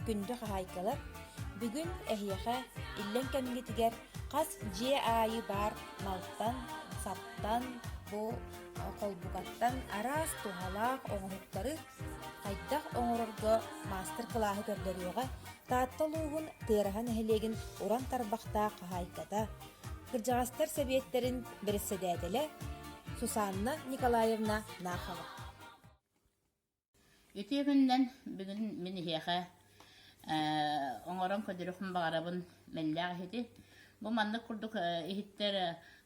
күндү хаһаайкалар! Бүгүн эһиэхэ иллэҥ кэмҥитигэр хас дьиэ аайы баар малтан, саптан, бу холбукаттан араас туһалаах оҥоһуктары хайдах оҥорорго маастар-кылааһы көрдөрүөҕэ Таатта улууһун Тыараһа нэһилиэгин уран тарбахтаах хаһаайката, кырдьаҕастар сэбиэттэрин бэрэссэдээтэлэ Сусанна Николаевна Нахова. Үтүө күнүнэн бүгүн мин эһиэхэ оҥорон көрдөрүөхпүн баҕарабын мэллээх иһити. Бу маннык курдук иһиттэр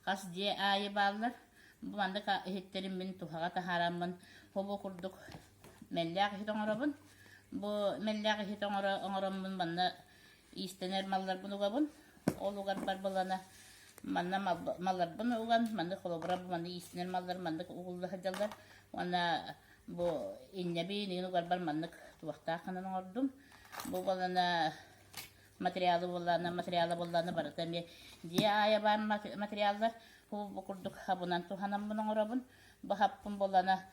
хас дьиэ аайы бааллар. Бу маннык иһиттэрин мин туһаҕа таһаараммын хобу курдук мэллээх иһит оҥоробун. Бу мэллээх иһит оҥоро оҥороммун манна иистэнэр малларбын угабын. Ол угарбар былана манна малларбын уган, маннык холобура бу маннык иистэнэр маллар маннык угулла сылдьаллар. Уонна бу иннэбин иин угарбар маннык туохтаах гынан оҥордум. Бу буолана материалы буоллаана, материала буоллаана барыта эмиэ дьиэ аайа баар материаллар. Бу бу курдук хабынан туһанаммын оҥоробун. Бу хаппын буоллана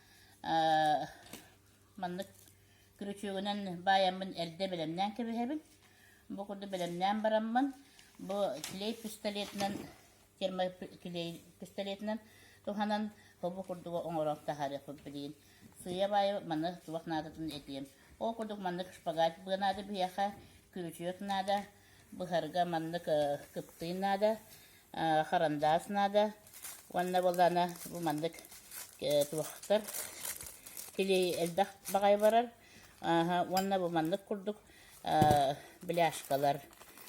маннык Күрүчүөгүнэн баайаммын эрдэ бэлэмнээн кэбиһэбин. Бу курдук бэлэмнээн бараммын, бу клей пистолетынан, термоклей пистолетынан туһанан бу курдугу оҥорон таһаарыахпыт билигин. Сыыйа-баайа маны туох наадатын этиэм. Ол курдук маннык шпагат быа наада биһиэхэ, күрүчүөк наада, быһарга маннык кыптый наада, харандаас наада уонна буоллаҕына бу маннык туохтар килиэй элбэх баҕайы барар уонна бу маннык курдук бляшкалар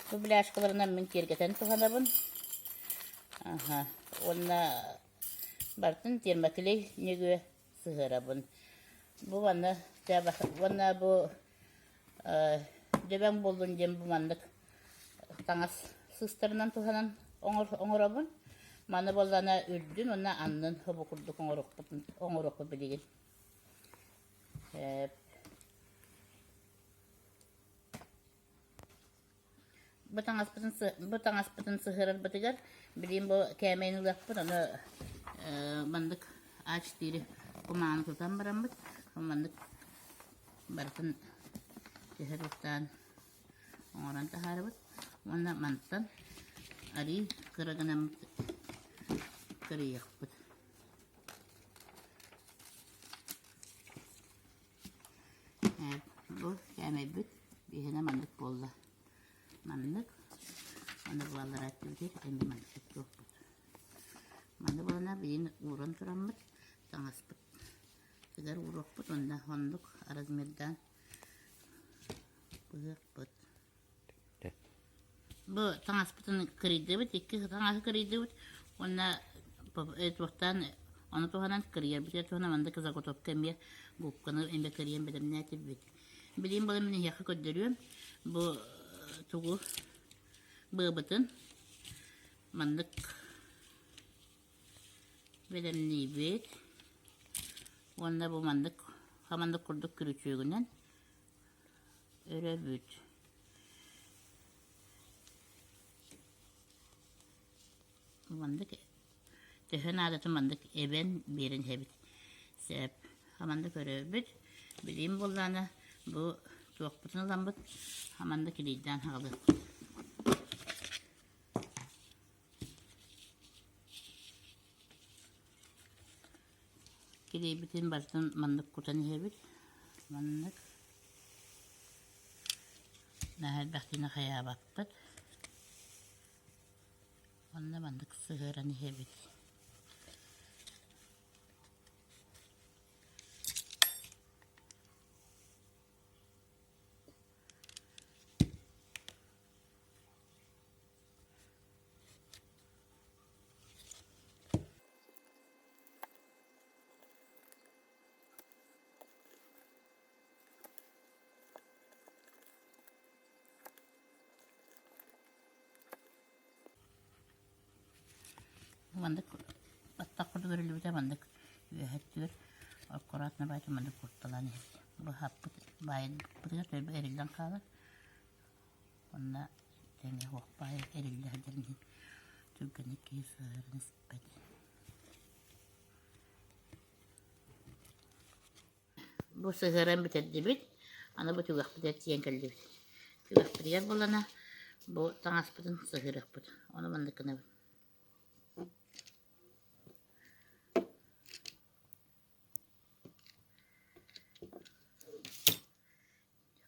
бу бляшкаларынан мин киэргэтэн туһанабын уонна барытын термоклей ньүгүө сыһыарабын бу манна уонна бу дөбөҥ буоллун диэн бу маннык таҥас сыыстарынан туһанан оҥоробун. Маны буоллаҕына үрдүн уонна аннын бу курдук оҥоруохпут билигин. Бу таҥаспытын бу таҥаспытын сыһыарарбытыгар билигин бу кээмэйин ылыахпыт, ону маннык А4 кумааҕыны тутан бараммыт, маннык барытын түһэр уктаан оҥорон таһаарабыт уонна мантан арыы кыра гынан кырыйыахпыт. Бу кээмэйбит биһиэнэ маннык буолла. Маннык. Аны буоллар өттүбүтүгэр эмиэ маннык туттуохпут. Маны буолана билигин ууран тураммыт таҥаспыт тыгар ууруохпут уонна оннук размердаан быһыахпыт. Бу таҥаспытын кырыйдыбыт, икки таҥаһы кырыйдыбыт уонна туохтаан ону туһанан кырыйарбытыгар туһанан маннык заготовка эмиэ губканы эмиэ кырыйан бэлэмнээтибит. Билигин буолан мин эһиэхэ көрдөрүөм бу тугу быабытын маннык бэлэмниибит уонна бу маннык хаманнык курдук күрүчүөгүнэн өрөбүт. Маннык төһө наадатын маннык эбэн биэрэн иһэбит. Сөп. Хаманнык өрөбүт. Билигин буоллаҕына бу туохпутун ыламмыт хаманнык илиирдээн аҕалыахпыт. Килиэйбитин барытын маннык кутан иһэбит. Маннык. Наһаа элбэхтиини хайаабаппыт. Уонна маннык сыһыаран иһэбит. Маннык баттах курдук өрүллүбүтэ маннык үөһэ өттүгэр аккуратно баайта маннык курталаан иһэбит. Быһаппыт баайбытыгар төлбө эриллэн хаалар. Онно тэҥэ суох баайа эриллэ сылдьарын иһин түргэнник киһи сыһыаран испэт. Бу сыһыаран бүтэрдибит. Аны бу түгэхпитигэр тиийэн кэллибит. Түгэхпитигэр буоллаҕына бу таҥаспытын сыһыарыахпыт. Ону маннык гынабыт.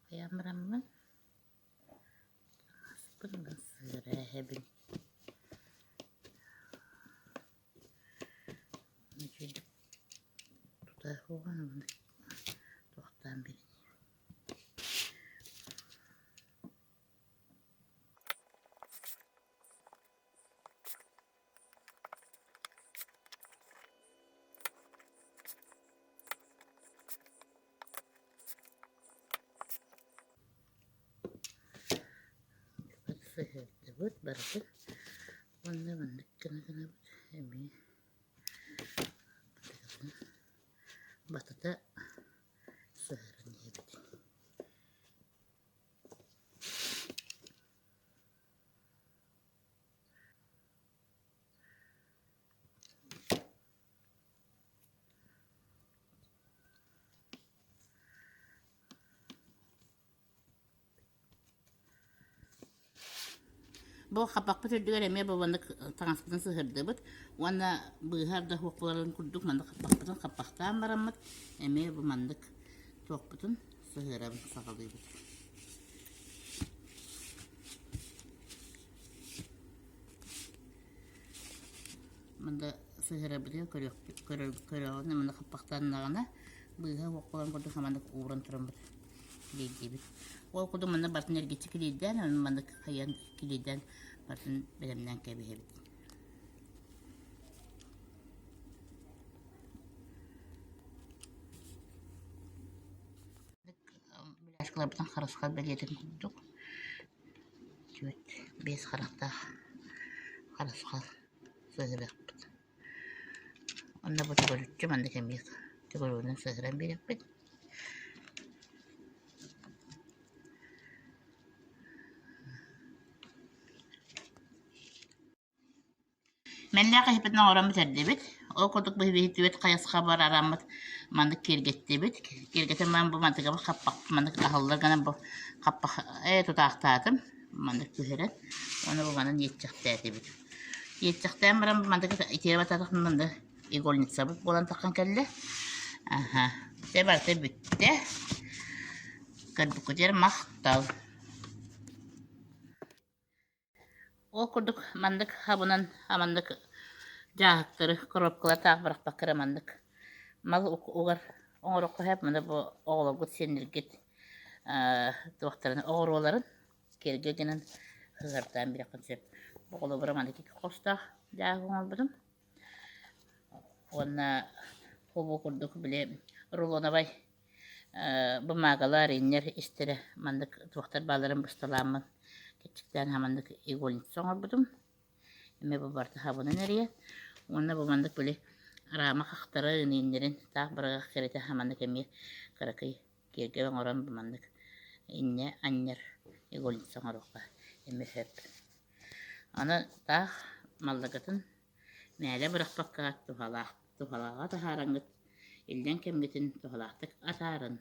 Хайаан бараммын таҥаспын сыһыара эһэбин. Тута уоҕун туохтаан биэрин Сыһыардыбыт барытын уонна маннык гына гынабыт эмиэ батыта сыһыаран иһэбит. Бу хаппахпыт үрдүгэр эмиэ бу маннык таҥаспытын сыһырдыбыт уонна быыһар да суох буоларын курдук маннык хаппахпытын хаппахтаан бараммыт эмиэ бу маннык туохпутун сыһыарабын саҕалыыбыт. Манда сыһыарарбытыгар көрүөхпүт көрөҕүнэ манна хаппахтаннаҕына быыһа уох буолан курдук маннык ууран тураммыт килиэйдиибит. Ол курдук манна барытын эргиччи килиэйдээн, маннык хайан килиэйдээн барытын бэлэмнээн кэбиһэбит. Бляшкаларбытын харысхал бэлиэтин курдук 4-5 харахтаах харысхал сыһыарыахпыт. Онно бу төгүрүччү маннык эмиэ төгүрүгүнэн сыһыаран биэриэхпит. Мэллээх иһиппитин оҥорон бүтэрдибит. Ол курдук биһиги хайысхабар араммыт маннык киэргэттибит. Киэргэтэн баран бу мантыкабыт хаппах маннык аһыллар гынан бу хаппах ээ тутаахтаатым. Маннык түһэрэн уонна бу манан иэччэхтээтибит. Иэччэхтээн баран бу мантыка итиэрэ бататах манна игольницабыт буолан таххан кэллэ. Аха. Дьэ барыта бүттэ. Көрбүккүтүгэр махтал. Ол курдук маннык хабынан маннык дьааһыктары, коробкалары таах бырахпакка эрэ маннык мал угар оҥоруохха сөп. Маны бу оҕолоргут сиэннэргит туохтарын оҕуруоларын киэргэ гынан сыһыартаан биэриэххин сөп. Оҕолорбор маннык икки хостоох дьааһык оҥорбутум. Уонна холбуу курдук били рулоновай бумагалар, иннэр истэрэ маннык туохтар баалларын бысталааммын кэччиктээн маннык игольница оҥорбутум. Эмиэ бу барыта хабынан эрийэ. Уонна бу маннык били рама хахтарын, иннэрин таах быраҕыах кэрэтэ маннык эмиэ кыракый киэргэл оҥорон бу маннык иннэ анньар игольница оҥоруохха эмиэ сөп. Аны таах малларгытын мээлэ бырахпакка туһалаах туһалааҕа таһаараҥҥыт иллэҥ кэмҥитин туһалаахтык атаарын.